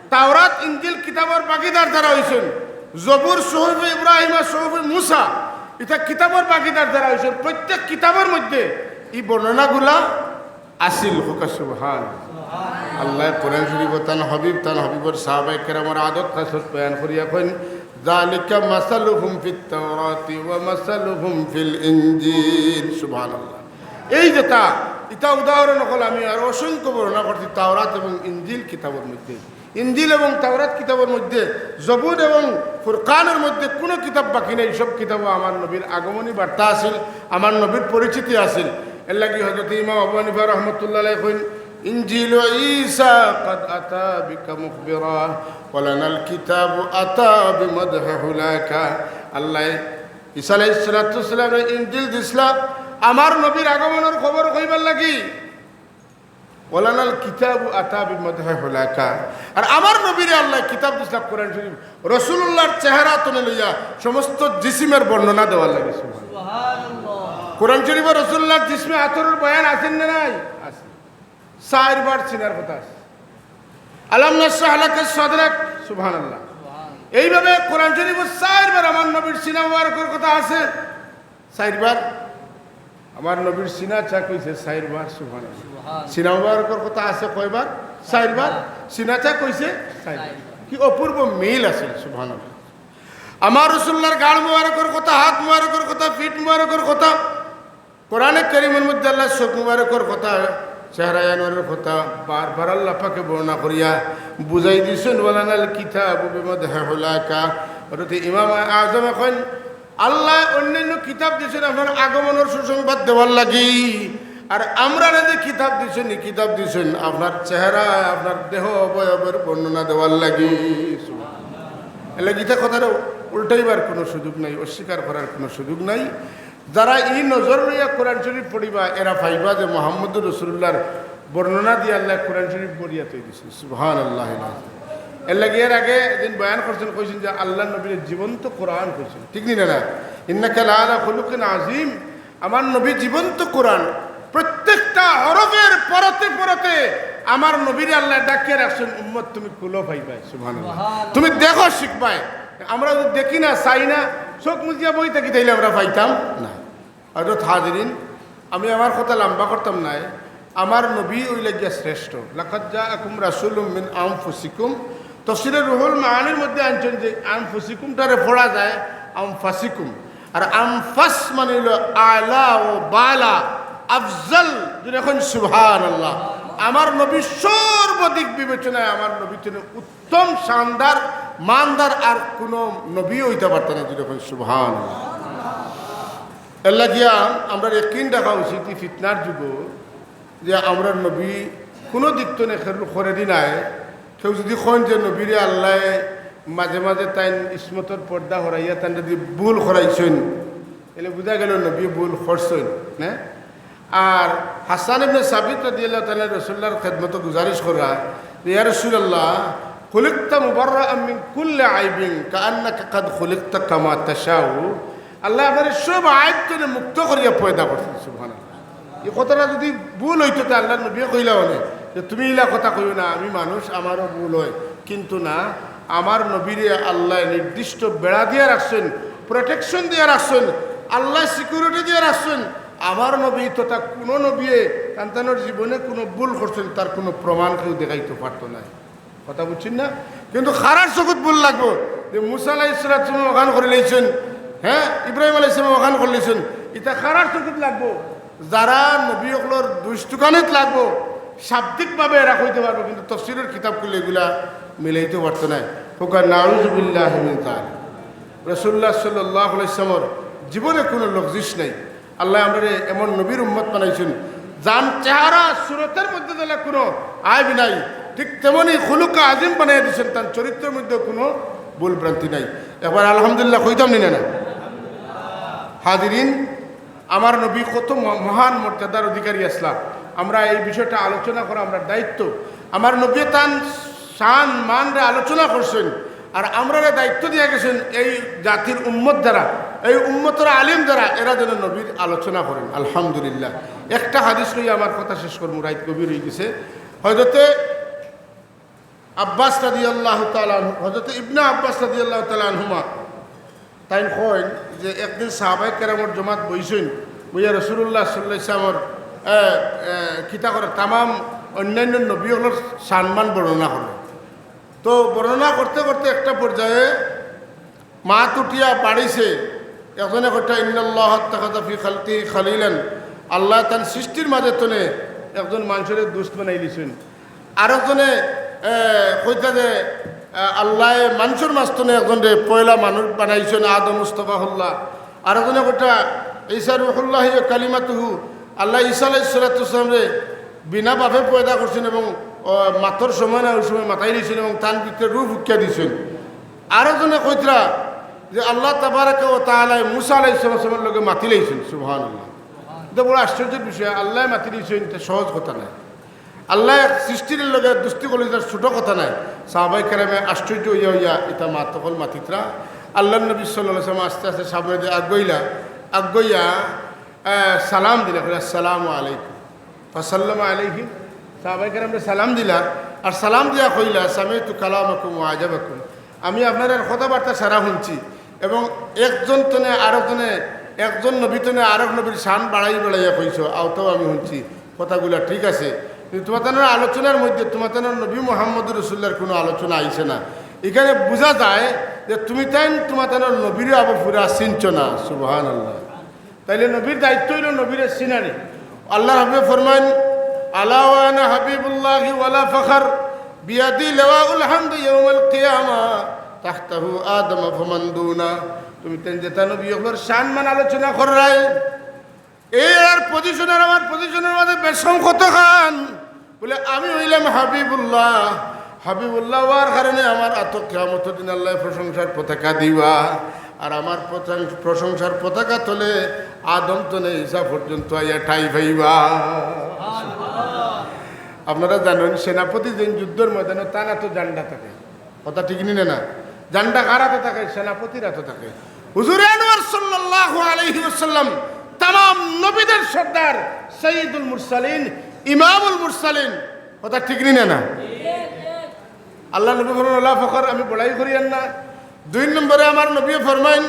তাওরাত, ইনজিল কিতাবর ভাগিদার যারা অইছইন, জবুর, সুহুফে ইব্রাহিম আর সুহুফে মুসা, ইতা কিতাবর ভাগিদার যারা অইছইন, প্রত্যেক কিতাবর মধ্যে ই বর্ণনাগুলা আছিল। কউক্কা সুবহান। আল্লায় কোরআন শরীফো তান হাবিব, তান হাবিবর সাহাবায়ে কেরামর আদত খাসলত বয়ান করিয়া কইন, "যালিকা মাসালুহুম ফিত তাওরাতি ওয়া মাসালুহুম ফিল ইনজিল।" সুবহানাল্লাহ। এই যেতা, ইতা উদাহরণ অকল আমি আর অসংখ্য বর্ণনা করছি তাওরাত এবং ইনজিল কিতাবর মধ্যে। ইনজিল এবং তাওরাত কিতাবর মধ্যে, জবুর এবং ফুরকানর মধ্যে কুনু কিতাব বাকি নাই, সব কিতাবো আমার নবীর আগমনী বার্তা আছিল, আমার নবীর পরিচিতি আছিল। এরলাগি হযরত ইমাম আবু হানিফা রহমতুল্লাহ আলাইহি কইন, "ইনজিলু ঈসা কাদ আতা বিকা মুখবিরা, ওয়া লানাল কিতাবু আতা বিমাদহি হুলাকা।" আল্লায় ঈসা আলাইহিস সালাতু ওয়াস সালামরে ইনজিল দিছলা, আমার নবীর আগমনর খবর কইবার লাগি। "ওয়া লানাল কিতাবু আতা বিমাদহি হুলাকা।" আর আমার নবীরে আল্লায় কিতাব দিছলা কোরআন শরীফ, রাসূলুল্লাহর চেহারা থনে লইয়া সমস্ত জিসিমর বর্ণনা দেওয়ার লাগি। সুবহানাল্লাহ। কোরআন শরীফো রাসূলুল্লাহর জিসমে আতরর বয়ান আছে না নাই? আছে। চাইরবার চিনার কথা আছে। "আলাম নাশরাহ লাকা সাদরাক।" সুবহানাল্লাহ। এইভাবে কোরআন শরীফো চাইরবার আমার নবীর সিনা মুবারকর কথা আছে। চাইরবার। আমার নবীর সিনা চা কইছে চাইরবার। সুবহানাল্লাহ। সুবহান। সিনা মুবারকর কথা আছে কয়বার? চাইরবার। সিনা চা কইছে চাইরবার। চাইরবার। কি অপূর্ব মিল আছিল। সুবহানাল্লাহ। আমার রাসূলুল্লাহর গাল মুবারকর কথা, হাত মুবারকর কথা, পিঠ মুবারকর কথা, কোরআনে কারীমর মধ্যে আল্লাহর চোখ মুবারকর কথা, চেহারা আনোয়ারর কথা বারবার আল্লাহ পাকে বর্ণনা করিয়া বুঝাই দিছইন, "ওয়া লানাল কিতাবু বিমাদহি হুলাকা।" অর্থাৎ ইমাম আজমে কইন, আল্লায় অইন্যান্য কিতাব দিছইন আপনার আগমনর সুসংবাদ দেওয়ার লাগি, আর আমরারে যে কিতাব দিছইন, ই কিতাব দিছইন আপনার চেহারা, আপনার দেহ অবয়বর বর্ণনা দেওয়ার লাগি। এরলাগি ইতা কথারে উল্টাইবার কুনু সুযোগ নাই, অস্বীকার করার কুনু সুযোগ নাই। যারা ই নজর লইয়া কোরআন শরীফ পড়িবা, এরা পাইবা যে মুহাম্মদুর রাসূলুল্লাহর বর্ণনা দিয়া আল্লায় কোরআন শরীফ ভরিয়া থই দিছইন। সুবহানাল্লাহ। এরলাগি এর আগে যেদিন বয়ান করছইন, কইছইন যে আল্লাহর নবীরে জীবন্ত কোরআন কইছইন, ঠিক নি না? "ইন্নাকা লাআলা খুলুকিন আযীম।" আমার নবী জীবন্ত কোরআন, প্রত্যেকটা হরফের পরতে পরতে আমার নবীরে আল্লায় ডাকিয়া রাখছইন, "উম্মত, তুমি খুলো পাইবায়।" সুবহানাল্লাহ। সুবহানাল্লাহ। তুমি দেখো, শিখবায়। আমরা তো দেখি না, চাই না, চোখ মুজিয়া বই থাকি, তাইলে আমরা পাইতাম না। হযরত হাজিরিন, আমি আমার কথা লম্বা করতাম নায়, আমার নবী অইলা গিয়া শ্রেষ্ঠ। "লাকাদ জাআকুম রাসূলুম মিন আনফুসিকুম।" তফসিরে রুহুল মাআনির মধ্যে আনছইন যে আনফুসিকুমটারে পড়া যায় আমফাসিকুম। আর আমফাস মানে অইলো আলা ও বালা, আফজল। জুরে কইন সুবহানাল্লাহ। আমার নবী সর্বদিক বিবেচনায় আমার নবী থনে উত্তম, শানদার, মানদার আর কুনু নবী অইতা পারতা না। জুরে কইন সুবহানাল্লাহ। এরলাগিয়া আমরার ইয়াকিন রাখা উচিত ই ফিতনার যুগো যে আমরার নবী কুনু দিক থনে খেরু করে দি নায়। কেউ যুদি কইন যে নবীরে আল্লায় মাঝে মাঝে তাইন ইসমতর পর্দা হরাইয়া তান যুদি ভুল করাইছইন, তাইলে বুঝা গেল নবী ভুল করছইন, না? আর হাসান ইবনে সাবিত রাদিয়াল্লাহু তাআলা রাসূলুল্লাহর খেদমতো গুজারিশ করা যে, "ইয়া রাসূলুল্লাহ, খুলিকতা মুবাররাআম মিন কুল্লি আইবিন কাআন্নাকা কাদ খুলিকতা কামা তাশাউ।" আল্লায় আপনারে সব আইব থনে মুক্ত করিয়া পয়দা করছইন। সুবহানাল্লাহ। ই কথাটা যুদি ভুল অইতো, তে আল্লাহর নবীয়ে কইলা অনে যে, "তুমি ইলা কথা কইও না, আমি মানুষ, আমারও ভুল অয়।" কিন্তু না, আমার নবীরে আল্লায় নির্দিষ্ট বেড়া দিয়া রাখছইন, protection দিয়া রাখছইন, আল্লায় security দিয়া রাখছইন। আমার নবী তথা কুনু নবীয়ে তান তানর জীবনে কুনু ভুল করছইন, তার কুনু প্রমাণ কেউ দেখাইতো পারতো নায়। কথা বুঝছইন না? কিন্তু কারার চকুত ভুল লাগবো যে মুসা আলাইহিস সালাতু ওয়াস সালাম অখান করিলাইছইন, হ্যাঁ, ইব্রাহিম আলাইহিস সালাম অখান করলিছইন। ইতা কারার চকুত লাগবো? যারা নবী অকলর দুইশ টুকানিত লাগবো, শাব্দিকভাবে এরা কইতে পারবো, কিন্তু তফসিরর কিতাব খুললে ইগুলা মিলাইতে পারতো নায়। কউক্কা নাউজুবিল্লাহি মিন যালিক। রাসূলুল্লাহ সাল্লাল্লাহু আলাইহি ওয়াসাল্লামর জীবনে কুনু লগজিশ নাই। আল্লায় আমরারে এমন নবীর উম্মত বানাইছইন, যান চেহারা সুরতর মধ্যে যেলা কুনু আইব নাই, ঠিক তেমনি খুলুক আজিম বানাইয়া দিছইন, তান চরিত্রর মধ্যে কুনু ভুল ভ্রান্তি নাই। একবার আলহামদুলিল্লাহ কইতাম নি না, না? হাজিরিন, আমার নবী কত ম-, মহান মর্যাদার অধিকারী আছলা। আমরা এই বিষয়টা আলোচনা করা আমরার দায়িত্ব। আমার নবী তান শান মানরে আলোচনা করছইন, আর আমরারে দায়িত্ব দিয়া গেছইন এই জাতির উম্মত যারা, এই উম্মতর আলিম যারা, এরা যেন নবীর আলোচনা করইন। আলহামদুলিল্লাহ। একটা হাদিস কইয়া আমার কথা শেষ করমু, রাইত গভীর অইগেছে। হযরতে আব্বাস রাদিয়াল্লাহু তাআলা আনহু, হযরতে ইবনে আব্বাস রাদিয়াল্লাহু তাআলা আনহুমা তাইন কইন যে একদিন সাহাবায়ে কেরামর জমাত বইছইন, বইয়া রাসূলুল্লাহ সাল্লাল্লাহু আলাইহি ওয়াসাল্লামর, এ, এ, কিতা করে, তামাম অন্যান্য নবী অকলর শানমান বর্ণনা করে। তো বর্ণনা করতে করতে একটা পর্যায়ে মাত উঠিয়া বাড়িছে, একজনে কইতা, "ইন্নাল্লাহা ইত্তাখাযা ফি খালকিহি খালিলান", আল্লায় তান সৃষ্টির মাঝে তনে একজন মানষরে দুস্ত বানাইলিছইন। আরকজনে, এ, কইতা যে, এ, আল্লায় মানষর মাঝ তনে একজনরে পয়লা মানুষ বানাইছইন, আদম মুস্তাফাহুল্লাহ। আরকজনে কইতা ঈসা রুহুল্লাহি ওয়া কালিমাতুহু, আল্লায় ঈসা আলাইহিস সালাতু ওয়াস সালামরে বিনা বাপে পয়দা করছইন এবং, ও, মাতর সময় না, ওই সময় মাতাইলিছইন এবং তান ভিতরে রূহ ফুকিয়া দিছইন। আরকজনে কইতরা যে আল্লাহ তাবারাকা ওয়া তাআলায় মুসা আলাইহিস সালামের লগে মাতিলাইছইন। সুবহানাল্লাহ। ইটা বড় আশ্চর্যর বিষয়, আল্লায় মাতিলাইছইন, ইটা সহজ কথা নায়। আল্লায় এক সৃষ্টির লগে দুস্তি করলে ইটা ছোট কথা নায়। সাহাবায়ে কেরামে আশ্চর্য অইয়া অইয়া ইতা মাত অকল মাতিতরা। আল্লাহর নবী সাল্লাল্লাহু আলাইহি ওয়াসাল্লাম আস্তে আস্তে সামনে দিয়া আগুয়াইলা, আগুয়াইয়া, আহ, সালাম দিলা, কইলা, "আসসালামু আলাইকুম।" ফাসাল্লামা আলাইহিম, সাহাবায়ে কেরামরে সালাম দিলা, আর সালাম দিয়া কইলা, "সামিতু কালামাকুম ওয়া আজাবাকুম।" আমি আপনারার কথাবার্তা সারা হুনছি, এবং একজন তনে আরকজনে, একজন নবী তনে আরক নবীর শান বাড়াই বাড়াইয়া কইছো, অতাও আমি হুনছি, কথাগুলা ঠিক আছে। কিন্তু তুমাতানর আলোচনার মধ্যে তুমাতানর নবী মুহাম্মদুর রাসূলুল্লাহর কুনু আলোচনা আইছে না। ইখানে বুঝা যায় যে তুমিতাইন তুমাতানর নবীরে আবু পুরা চিনছো না। সুবহানাল্লাহ। তাইলে নবীর দায়িত্ব অইলো নবীরে চিনানি। আল্লাহর হাবিবে ফরমাইন, "আলা ওয়া আনা হাবিবুল্লাহি ওয়ালা ফাখর, বিয়াদি লিওয়াউল হামদ ইয়াউমাল কিয়ামা, তাহতাহু আদম ফামান দুনা।" তুমিতাইন যেতা নবী অকলর শান মান আলোচনা কররায়, এরার পজিশন আর আমার পজিশনর মাঝে বেশকম কতখান। বলে, "আমি অইলাম হাবিবুল্লাহ, হাবিবুল্লাহ অওয়ার কারণে আমার আতো কিয়ামতর দিন আল্লায় প্রশংসার পতাকা দিবা, আর আমার প্রশং-, প্রশংসার পতাকা তলে আদম তনে ঈসা পর্যন্ত আইয়া ঠাঁই পাইবা।" আপনারা জানইন, সেনাপতি যেইন যুদ্ধর ময়দানো তান আতো ঝান্ডা থাকে, কথা ঠিক নি না? ঝান্ডা কার আতো থাকে? সেনাপতির আতো থাকে। হুজুরে আনোয়ার সাল্লাল্লাহু আলাইহি ওয়াসাল্লাম তামাম নবীদের সর্দার, সাইয়্যিদুল মুরসালিন, ইমামুল মুরসালিন। কথা ঠিক নি না? আল্লাহর নবী ফরমাইন, "ওয়ালা ফখর, আমি বড়াই করিয়ার না।" দুই নম্বরে আমার নবী ফরমাইন,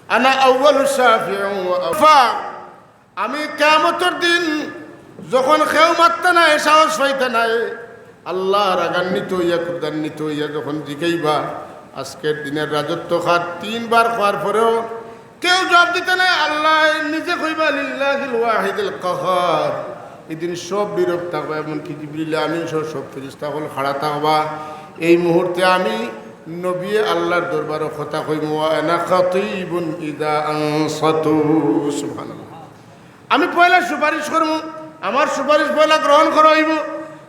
"আনা আউয়ালু শাফিউ ওয়া আউয়ালু শাফা।" আমি কিয়ামতর দিন যখন কেউ মাততা নায়, সাহস পাইতা নায়, আল্লাহ রাগান্বিত অইয়া, ক্রোধান্বিত অইয়া যখন জিকাইবা, "আজকের দিনের রাজত্ব কার?" তিনবার কওয়ার পরেও কেউ জবাব দিতা নায়, আল্লায় নিজে কইবা, "লিল্লাহিল ওয়াহিদিল কাহহার।" ইদিন সব নীরব থাকবা, এমনকি জিবরিল আমিন সহ সব ফিরিস্তা অকল খাড়া থাকবা। এই মুহূর্তে আমি নবিয়ে আল্লাহর দরবারো কথা কইমু, "ওয়া আনা খাতিবুন ইযা আনসাতু।" সুবহানাল্লাহ। আমি পয়লা সুপারিশ করমু, আমার সুপারিশ পয়লা গ্রহণ করা অইবো।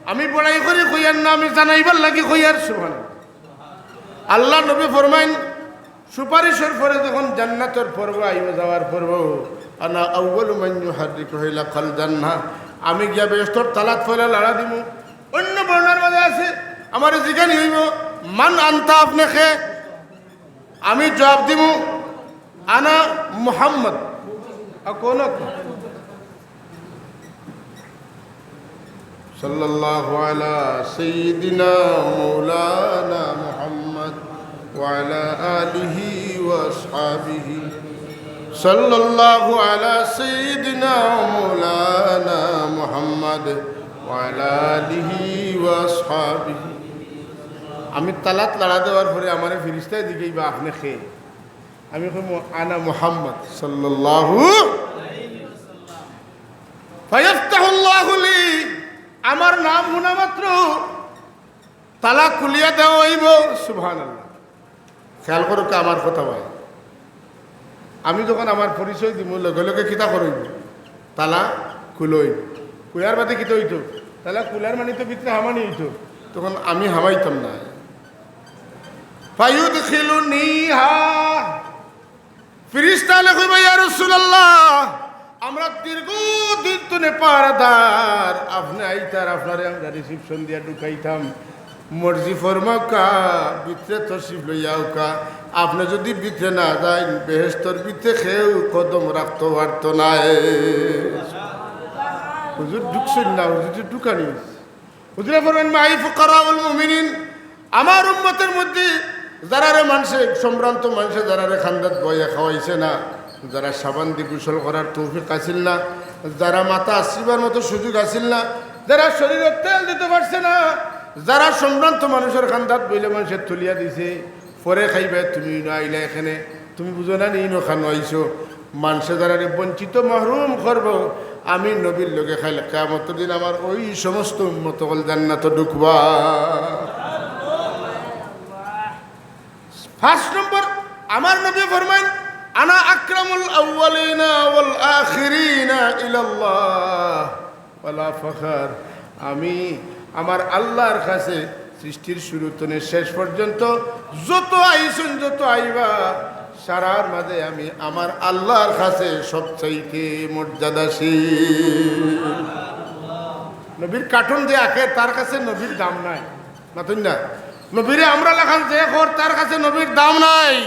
আমি বড়াই করি কইয়ার না, আমি জানাইবার লাগি কইয়ার। সুবহানাল্লাহ। আল্লাহর নবী ফরমাইন, সুপারিশর পরে যখন জান্নাতর পর্ব আইবো, যাওয়ার পর্ব, "আনা আউয়ালু মান ইউহাররিকু হিলাকাল জান্নাহ।" আমি গিয়া বেহেশতর তালাত পয়লা লাড়া দিমু। অন্য বর্ণনার মাঝে আছে, আমারে জিগানি অইবো, "মান আনতা, আপনে কে?" আমি জবাব দিমু, "আনা মুহাম্মদ।" আর কোন সাল্লাল্লাহু আলা সাইয়্যিদিনা মাওলানা মুহাম্মদ ওয়া আলা আলিহি ওয়া আসহাবিহি। সাল্লাল্লাহু আলা সাইয়্যিদিনা মাওলানা মুহাম্মদ ওয়া আলা আলিহি ওয়া আসহাবিহি। আমি তালাত লাড়া দেওয়ার পরে আমারে ফিরিস্তায় জিগাইবা, "আপনে কে?" আমি কইমু, "আনা মুহাম্মদ সাল্লাল্লাহু।" ফায়াফতাহুল্লাহু লি, আমার নাম হুনা মাত্র তালা খুলিয়া দেওয়া অইবো। সুবহানাল্লাহ। খেয়াল করউক্কা আমার কথা ভাই, আমি যখন আমার পরিচয় দিমু, লগে লগে কিতা করইবো? তালা খুলইবো। খুলার বাদে কিতা অইতো? তালা খুলার মানে তো ভিতরে হামানি অইতো, তখন আমি হামাইতাম না। ফায়ুদখিলুনিহা, ফিরিস্তা অকলে কইবা, "ইয়া রাসূলুল্লাহ, আমরা দীর্ঘদিন তনে পাহারাদার, আপনে আইতা আর আপনারে আমরা reception দিয়া ঢুকাইতাম। মর্জি ফরমাউক্কা, ভিতরে তশরিফ লইয়া আউক্কা। আপনে যুদি ভিতরে না যাইন, বেহেশতর ভিতরে কেউ কদম রাখতো পারতো নায়।" হুজুর ঢুকছইন না, হুজুর ঢুকানি অইছে। হুজুরে ফরমাইন, "মাই ফুকারাউল মুমিনিন, আমার উম্মতর মধ্যে যারারে মানষে, সম্ভ্রান্ত মানষে যারারে কান্দাত বওয়াইয়া খাওয়াইছে না, যারা সাবান দি গোসল করার তৌফিক আছিল না, যারা মাথা আছড়িবার মতো সুযোগ আছিল না, যারা শরীরো তেল দিতো পারছে না, যারা সম্ভ্রান্ত মানুষর কান্দাত বইলে মানষে তুলিয়া দিছে, পরে খাইবায় তুমি ইনো আইলা এখানে, তুমি বুঝো না নি ইনো খানো আইছো?" মানষে যারারে বঞ্চিত মাহরুম করবো, আমি নবীর লগে কাইল কিয়ামতর দিন আমার ওই সমস্ত উম্মত অকল জান্নাতো ঢুকবা। পাঁচ নম্বর, আমার নবী ফরমাইন, "আনা আকরামুল আউয়ালিনা ওয়াল আখিরিনা ইলাল্লাহ।" ওয়ালা ফখর, আমি আমার আল্লাহর কাছে সৃষ্টির শুরু তনে শেষ পর্যন্ত যত আইছইন, যত আইবা, সারার মাঝে আমি আমার আল্লাহর কাছে সবচাইতে মর্যাদাশীল। নবীর কার্টুন যে আঁকে, তার কাছে নবীর দাম নাই, মাতইন না? নবীরে আমরা লাখান যে কর, তার কাছে নবীর দাম নাই।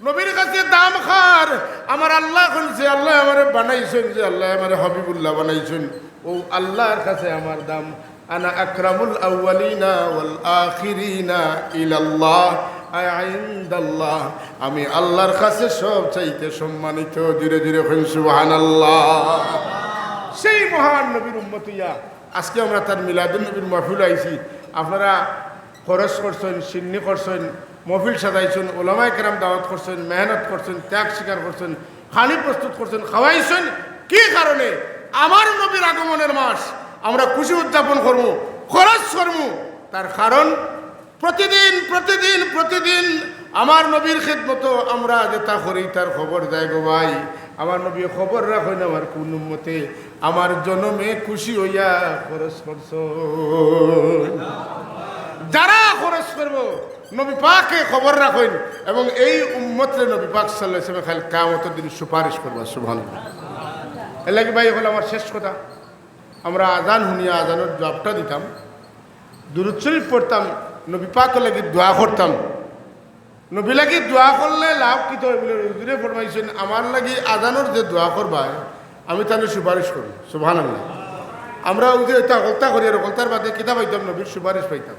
নবীর কাছে দাম কার? আমার আল্লাহ। অখন যে আল্লায় আমারে বানাইছইন, যে আল্লায় আমারে হাবিবুল্লাহ বানাইছইন, অউ আল্লাহর কাছে আমার দাম। আনা আকরামুল আউয়ালিনা ওয়াল আখিরিনা ইলাল্লাহ, আই ইনদাল্লাহ, আমি আল্লাহর কাছে সবচাইতে সম্মানিত। জোরে জোরে কইন সুবহানাল্লাহ। সেই মহান নবীর উম্মত অইয়া আজকে আমরা তার মিলাদুন নবীর মাহফিল আইছি। আপনারা খরচ করছইন, শিন্নি করছইন, মহফিল সাজাইছইন, ওলামায়ে কেরাম দাওয়াত করছইন, মেহনত করছইন, ত্যাগ স্বীকার করছইন, খানি প্রস্তুত করছইন, খাওয়াইছইন। কি কারণে? আমার নবীর আগমনের মাস, আমরা খুশি উদযাপন করমু, খরচ করমু। তার কারণ প্রতিদিন, প্রতিদিন, প্রতিদিন আমার নবীর খেদমতো আমরা যেতা করি, তার খবর যায় গো ভাই। আমার নবী খবর রাখইন আমার কুন উম্মতে, আমার জনমে খুশি অইয়া খরচ করছইন। যারা খরচ করবো, নবী পাকে খবর রাখইন এবং এই উম্মতরে নবী পাক সাল্লাল্লাহু আলাইহি ওয়াসাল্লাম কাইল কিয়ামতর দিন সুপারিশ করবা। সুবহানাল্লাহ। এর লাগি ভাই, অখন আমার শেষ কথা, আমরা আজান হুনিয়া আজানর জবাবটা দিতাম, দুরূদ শরীফ পড়তাম, নবী পাকর লাগি দোয়া করতাম। নবীর লাগি দোয়া করলে লাভ কিতা অয় বুলে হুজুরে ফরমাইছইন, "আমার লাগি আজানর যে দোয়া করবায়, আমি তারে সুপারিশ করমু।" সুবহানাল্লাহ। আমরা অউ যে ইতা হকলতা করি, আর হকলতার বাদে কিতা পাইতাম? নবীর সুপারিশ পাইতাম।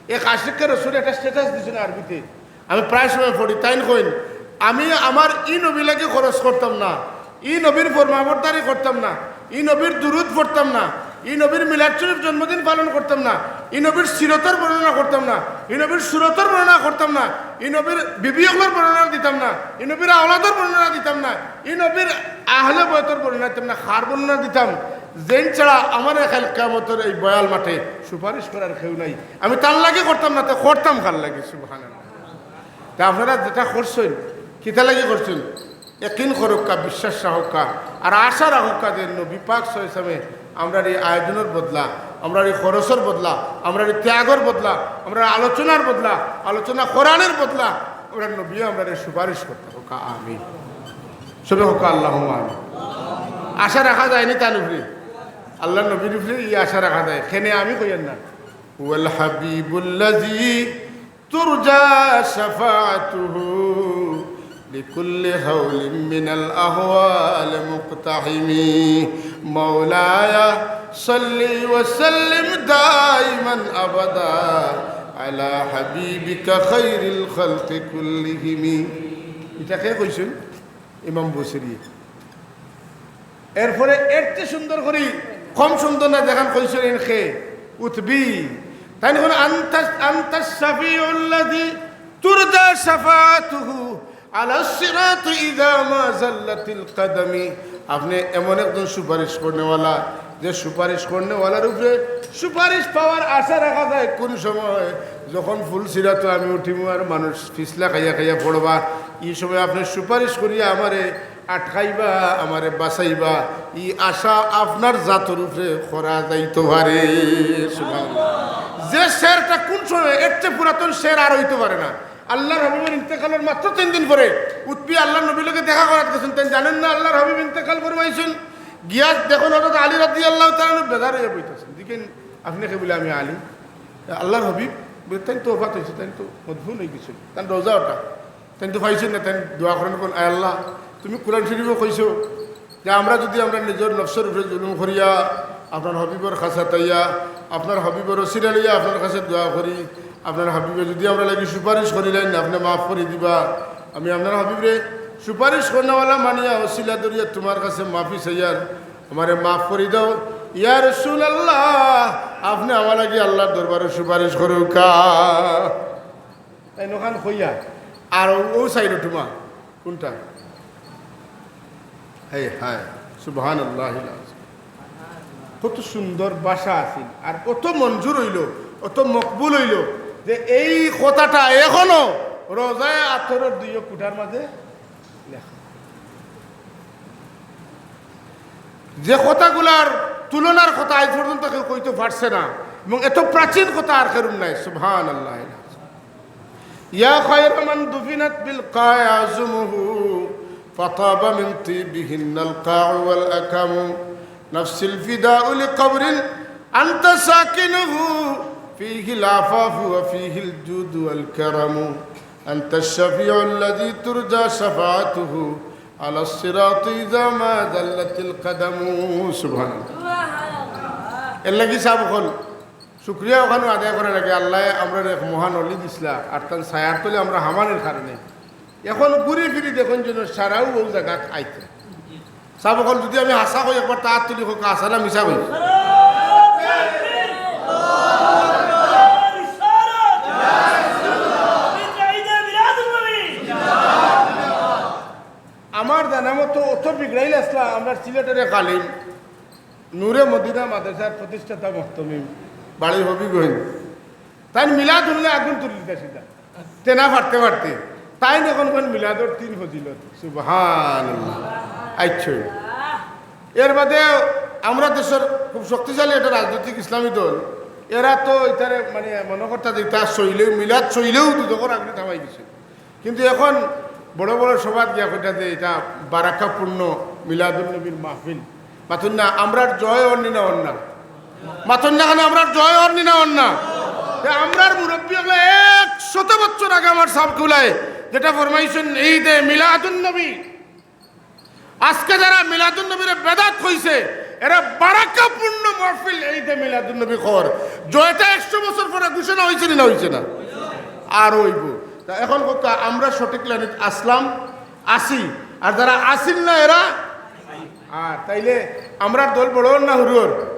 এক আশিকে রসুল একটা status দিছইন আরবিতে, আমি প্রায় সময় পড়ি, তাইন কইন, "আমি আমার ই নবীর লাগি খরচ করতাম না, ই নবীর ফরমাবরদারি করতাম না, ই নবীর দুরূদ পড়তাম না, ই নবীর মিলাদ শরীফ জন্মদিন পালন করতাম না, ই নবীর সিরতর বর্ণনা করতাম না, ই নবীর সুরতর বর্ণনা করতাম না, ই নবীর বিবি অকলর বর্ণনা দিতাম না, ই নবীর আওলাদর বর্ণনা দিতাম না, ই নবীর আহলে বয়তর বর্ণনা দিতাম না, কার বর্ণনা দিতাম? যেইন ছাড়া আমারে কাইল কিয়ামতর এই বয়াল মাঠে সুপারিশ করার কেউ নাই। আমি তার লাগি করতাম না, তে করতাম কার লাগি?" সুবহানাল্লাহ। তে আপনারা যেতা করছইন, কিতা লাগি করছইন? একিন করউক্কা, বিশ্বাস রাখউক্কা, আর আশা রাখউক্কা যে নবী পাক সাল্লাল্লাহু আলাইহি ওয়াসাল্লামে আমরার ই আয়োজনর বদলা, আমরার ই খরচর বদলা, আমরার ই ত্যাগর বদলা, আমরার আলোচনার বদলা, আলোচনা করানির বদলা আমরার নবীয়ে আমরারে সুপারিশ করতা। কউক্কা আমিন। সবে কউক্কা আল্লাহুম্মা আমিন। আশা রাখা যায়নি তান উপরে, আল্লাহর নবীর উপরে ই আশা রাখা যায়। কেনে আমি কইয়ার না, "হুয়াল হাবিবুল্লাযী তুরজা শাফাআতুহু লিকুল্লি হাওলিন মিনাল আহওয়াল মুকতাহিমি। মাওলায়া সাল্লি ওয়া সাল্লিম দাইমান আবাদা আলা হাবিবিকা খাইরিল খালকি কুল্লিহিমি।" ইটা কে কইছইন? ইমাম বুসিরি। এরপরে এর চেয়ে সুন্দর করি, কম সুন্দর না, যেখান কইছইন কে? উতবি। তাইন কইন, "আনতা, আনতা শাফিউল্লাযী তুরজা শাফাআতুহু।" আলা সিরাতি ইযা মা যাল্লাতিল কাদামি। আপনে এমন একজন সুপারিশ করনেওয়ালা, যে সুপারিশ করনেওয়ালার উপরে সুপারিশ পাওয়ার আশা রাখা যায় কোন সময়? যখন ফুল সিরাতো আমি উঠিমু আর মানুষ ফিছলা খাইয়া খাইয়া পড়বা, ই সময় আপনে সুপারিশ করিয়া আমারে আটকাইবা, আমারে বাঁচাইবা, ই আশা আপনার জাতর উপরে করা যাইতো পারে। সুবহানাল্লাহ। যে শেরটা কোন সময়, এর চেয়ে পুরাতন শের আর অইতো পারে না। আল্লাহর হাবিবের ইন্তেকালের মাত্র তিন দিন পরে উতবি আল্লাহর নবীর লগে দেখা করাত গেছইন। তাইন জানইন না আল্লাহর হাবিব ইন্তেকাল ফরমাইছইন? গিয়া দেখইন হযরত আলী রাদিয়াল্লাহু তাআলা আনহু বেজার অইয়া বইতাছইন। দেখইন, "আপনে কে?" বলে, "আমি আলী।" "আল্লাহর হাবিব?" বলে, "তাইন তো ওফাত অইছে, তাইন তো মদফুন অই গেছইন, তান রওজা ওটা।" তাইন তো পাইছইন না, তাইন দোয়া করইন, কইন, "আয় আল্লাহ, তুমি কোরআন শরীফো কইছো যে আমরা যদি আমরা নিজর নফসর উপরে জুলুম করিয়া আপনার হাবিবর কাছে আইয়া, আপনার হাবিবর ওসিলা লইয়া আপনার কাছে দোয়া করি, আপনার হাবিবে যদি আমরার লাগি সুপারিশ করিলাইন, আপনে মাফ করি দিবা। আমি আপনার হাবিবরে সুপারিশ করনেওয়ালা মানিয়া ওসিলা ধরিয়া তুমার কাছে মাফি চাইয়ার, আমারে মাফ করি দাও। ইয়া রাসূলুল্লাহ, আপনে আমার লাগি আল্লাহর দরবারো সুপারিশ করউক্কা।" তাইন অখান কইয়া, আর অউ, অউ সাইডো তুমা, কোনটা? হায় হায়, সুবহানাল্লাহিল আযীম। কত সুন্দর ভাষা আছিল, আর অত মঞ্জুর অইলো, অত মকবুল অইলো, যে এই কথাটা এখনো রওজায়ে আতহরর দুইও কুঠার মাঝে লেখা। যে কথাগুলার তুলনার কথা আইজ পর্যন্ত কেউ কইতো পারছে না, এবং এত প্রাচীন কথা আর কেউর নাই। সুবহানাল্লাহ। يا خير من دفنت بالقاع عظمه، فطاب من طيبهن القاع والأكم. نفسي الفداء لقبر أنت ساكنه، فيه العفاف وفيه الجود والكرم. أنت الشفيع الذي ترجى شفاعته على الصراط إذا ما زلت القدم. সুবহানাল্লাহ। এর লাগি সাব অকল শুকরিয়া অখানো আদায় করা লাগে। আল্লায় আমরারে এক মহান অলি দিছলা, আর তান ছায়ার তলে আমরা হামানির কারণে এখন ঘুরি ফিরি দেখইন যেন সারাউ অউ জাগাত আইতে। সাব অকল, যদি আমি হাছা কই, একবার আত তুলি কউক্কা, হাছা না মিছা কই? আমার জানা মতো অত বিগড়াইল আছলা আমরার সিলেটর এক আলিম, নূরে মদিনা মাদ্রাসার প্রতিষ্ঠাতা মুহতামিম, বাড়ি হবিগঞ্জ। তাইন মিলাদ হুনলে আগুন তুলিলিতা সিধা। তেনা ফাড়তে ফাড়তে। তাইন অখন কইন মিলাদর তিন ফজিলত। সুবহানাল্লাহ। আইচ্ছা। এর বাদে আমরা দেশর খুব শক্তিশালী একটা রাজনৈতিক ইসলামী দল, এরা তো ইতারে মানে মনো করতা যে ইতা সইলেও, মিলাদ সইলেও দুজখর আগুনে থামাই দিছে। কিন্তু এখন বড় বড় সভাত গিয়া কইতা যে ইটা বারাকাপূর্ণ মিলাদুন নবীর মাহফিল। মাতইন না, আমরার জয় অর নি না অর না? মাতইন না কেনে, আমরার জয় অর নি না অর না? তে আমরার মুরব্বি অকলে একশত বছর আগে আমার সাব কিবলায় যেটা ফরমাইছইন, ঈদে মিলাদুন নবী, আজকে যারা মিলাদুন নবীরে বেদাত কইছে, এরা বারাকাপূর্ণ মাহফিল ঈদে মিলাদুন নবী কর। জয়টা একশো বছর পরে ঘোষণা অইছে নি না অইছে না? আর অইবো। তা এখন কউক্কা, আমরা সঠিক লাইনত আছলাম, আছি, আর যারা আছিল না এরা আর তাইলে আমরার দল বড় অর না হুরু অর?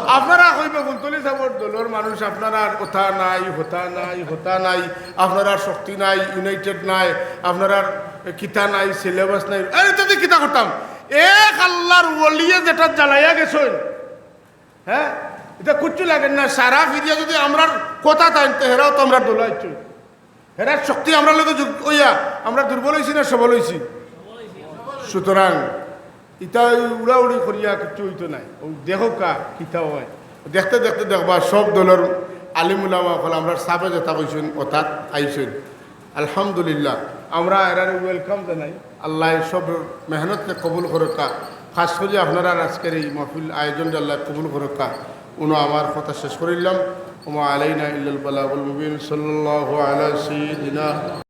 আপনারা কইবা, "ফুলতলি সাবর দলর মানুষ, আপনারার কথা নাই, হতা নাই, হতা নাই, আপনারার শক্তি নাই, ইউনাইটেড নাই, আপনারার কিতা নাই, সিলেবাস নাই।" আরে, ইতা দি কিতা করতাম? এক আল্লাহর ওলিয়ে যেটা জ্বালাইয়া গেছইন, হ্যাঁ, ইটা কুচ্ছু লাগের না। সারা ফিরিয়া যদি আমরার কথা তাইন, তে হেরাও তো আমরার দলো আইছইন। হেরার শক্তি আমরার লগে যুগ অইয়া আমরা দুর্বল অইছি না সবল অইছি? সুতরাং ইতা অউ উড়াউড়ি করিয়া কিচ্ছু অইতো নায়। অউ দেখউক্কা কিতা অয়, দেখতে দেখতে দেখবা সব দলর আলিম উলামা অকল আমরার সাবে যেটা কইছইন অতাত আইছইন। আলহামদুলিল্লাহ, আমরা এরারে ওয়েলকাম জানাই। আল্লায় সব মেহনতরে কবুল করউক্কা। খাস করি আপনারার আজকের এই মাহফিল আয়োজনরে আল্লায় কবুল করউক্কা। অনো আমার কথা শেষ করিলাম। ওমা আলাইনা ইল্লাল বালাগুল মুবিন। সাল্লাল্লাহু আলা সাইয়্যিদিনা